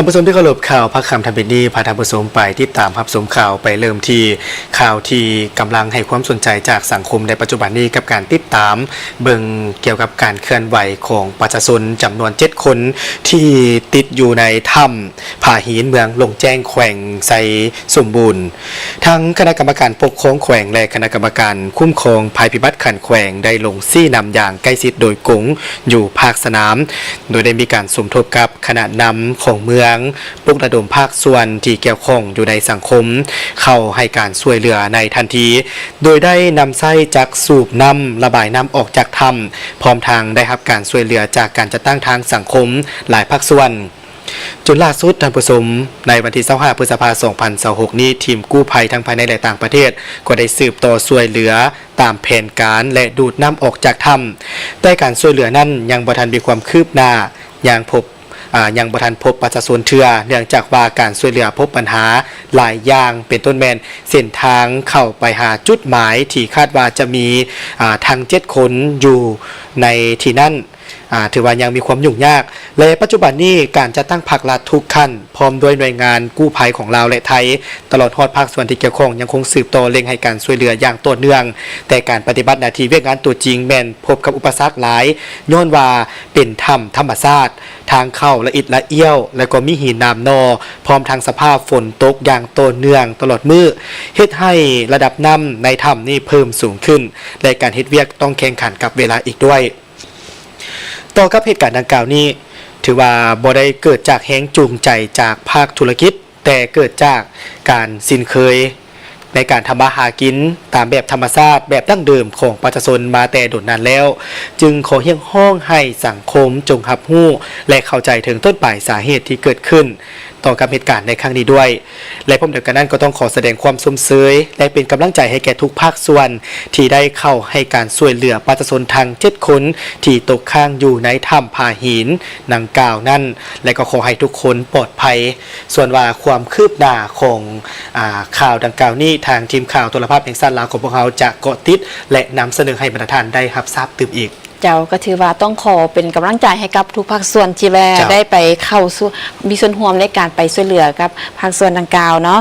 ທ່ານຜູ້ຊົມທີ່ເຄົາລົບ, ຂ່າວພາກຄ່ຳທຳອິດນີ້ ພາທ່ານຜູ້ຊົມໄປຕິດຕາມຮັບຊົມຂ່າວ, ໄປເລີ່ມທີ່ຂ່າວທີ່ກຳລັງໃຫ້ຄວາມສົນໃຈຈາກສັງຄົມໃນປັດຈຸບັນນີ້ ກັບການຕິດຕາມເບິ່ງກ່ຽວກັບການເຄື່ອນໄຫວຂອງປະຊາຊົນຈຳນວນເຈັດຄົນ ທີ່ຕິດຢູ່ໃນຖ້ຳຜາຫີນ ເມືອງໂລ່ງແຈ້ງ ແຂວງໄຊສົມບູນ. ທາງຄະນະກຳມະການປົກຄອງແຂວງ ແລະ ຄະນະກຳມະການຄຸ້ມຄອງໄພພິບັດຂັ້ນແຂວງ ໄດ້ລົງຊີ້ນຳຢ່າງໃກ້ຊິດໂດຍກົງຢູ່ພາກສະໜາມ, ໂດຍໄດ້ມີການສົມທົບກັບຄະນະນຳຂອງເມືອງ, ປຸກລະດົມພາກສ່ວນທີ່ກ່ຽວຂ້ອງຢູ່ໃນສັງຄົມ ເຂົ້າໃຫ້ການຊ່ວຍເຫຼືອໃນທັນທີ, ໂດຍໄດ້ນຳໃຊ້ຈັກສູບນ້ຳ, ລະບາຍນ້ຳອອກຈາກຖ້ຳ, ພ້ອມທັງໄດ້ຮັບການຊ່ວຍເຫຼືອຈາກການຈັດຕັ້ງທາງສັງຄົມຫຼາຍພາກສ່ວນ. ຈົນລ່າສຸດ, ທ່ານຜູ້ຊົມ, ໃນວັນທີຊາວຫ້າ ພຶດສະພາ ສອງພັນຊາວຫົກນີ້, ທີມກູ້ໄພທັງພາຍໃນ ແລະ ຕ່າງປະເທດ ກໍໄດ້ສືບຕໍ່ຊ່ວຍເຫຼືອຕາມແຜນການ ແລະ ດູດນ້ຳອອກຈາກຖ້ຳ, ແຕ່ການຊ່ວຍເຫຼືອນັ້ນຍັງບໍ່ທັນມີຄວາມຄືບໜ້າ, ຍັງພົບ, ອາ, ຍັງບໍ່ທັນພົບປະຊາຊົນເທື່ອ, ເນື່ອງຈາກວ່າການຊ່ວຍເຫຼືອພົບບັນຫາຫຼາຍຢ່າງ, ເປັນຕົ້ນແມ່ນເສັ້ນທາງເຂົ້າໄປຫາຈຸດໝາຍທີ່ຄາດວ່າຈະມີ, ອາ, ທັງເຈັດຄົນຢູ່ໃນທີ່ນັ້ນ. ອາ, ຖືວ່າຍັງມີຄວາມຫຍຸ້ງຍາກ ແລະ ປັດຈຸບັນນີ້ການຈັດຕັ້ງພາກລັດທຸກຂັ້ນ ພ້ອມດ້ວຍໜ່ວຍງານກູ້ໄພຂອງລາວ ແລະ ໄທ ຕະຫຼອດຮອດພາກສ່ວນທີ່ກ່ຽວຂ້ອງ ຍັງຄົງສືບຕໍ່ເລັ່ງໃຫ້ການຊ່ວຍເຫຼືອຢ່າງຕໍ່ເນື່ອງ, ແຕ່ການປະຕິບັດໜ້າທີ່ວຽກງານຕົວຈິງແມ່ນພົບກັບອຸປະສັກຫຼາຍ, ຍ້ອນວ່າເປັນຖ້ຳທຳມະຊາດ, ທາງເຂົ້າລະອິດລະອ້ຽວ ແລະ ກໍມີຫີນໜາມໜໍ່, ພ້ອມທັງສະພາບຝົນຕົກຢ່າງຕໍ່ເນື່ອງຕະຫຼອດມື້, ເຮັດໃຫ້ລະດັບນ້ຳໃນຖ້ຳນີ້ເພີ່ມສູງຂຶ້ນ ແລະ ການເຮັດວຽກຕ້ອງແຂ່ງຂັນກັບເວລາອີກດ້ວຍ. ຕໍ່ກັບເຫດການດັ່ງກ່າວນີ້ ຖືວ່າບໍ່ໄດ້ເກີດຈາກແຮງຈູງໃຈຈາກພາກທຸລະກິດ, ແຕ່ເກີດຈາກການຊິນເຄີຍໃນການທຳມາຫາກິນຕາມແບບທຳມະຊາດ, ແບບດັ້ງເດີມຂອງປະຊາຊົນມາແຕ່ດົນນານແລ້ວ, ຈຶ່ງຂໍຮຽກຮ້ອງໃຫ້ສັງຄົມຈົ່ງຮັບຮູ້ ແລະ ເຂົ້າໃຈເຖິງຕົ້ນປາຍສາເຫດທີ່ເກີດຂຶ້ນ ຕໍ່ກັບເຫດການໃນຄັ້ງນີ້ດ້ວຍ ແລະ ພ້ອມດຽວກັນນັ້ນກໍຕ້ອງຂໍສະແດງຄວາມຊົມເຊີຍ ແລະ ເປັນກຳລັງໃຈໃຫ້ແກ່ທຸກພາກສ່ວນ ທີ່ໄດ້ເຂົ້າໃຫ້ການຊ່ວຍເຫຼືອປະຊາຊົນທັງເຈັດຄົນ ທີ່ຕົກຄ້າງຢູ່ໃນຖ້ຳຜາຫີນດັ່ງກ່າວນັ້ນ ແລະ ກໍຂໍໃຫ້ທຸກຄົນປອດໄພ. ສ່ວນວ່າຄວາມຄືບໜ້າຂອງ, ອາ, ຂ່າວດັ່ງກ່າວນີ້ ທາງທີມຂ່າວໂທລະພາບແຫ່ງຊາດລາວຂອງພວກເຮົາຈະເກາະຕິດ ແລະ ນຳສະເໜີໃຫ້ບັນດາທ່ານໄດ້ຮັບຊາບຕື່ມອີກ. ເຈົ້າ, ກໍຖືວ່າຕ້ອງຂໍເປັນກຳລັງໃຈໃຫ້ກັບທຸກພາກສ່ວນທີ່ວ່າ ເຈົ້າ ໄດ້ໄປເຂົ້າສູ່ ມີສ່ວນຮ່ວມໃນການໄປຊ່ວຍເຫຼືອກັບພາກສ່ວນດັ່ງກ່າວເນາະ.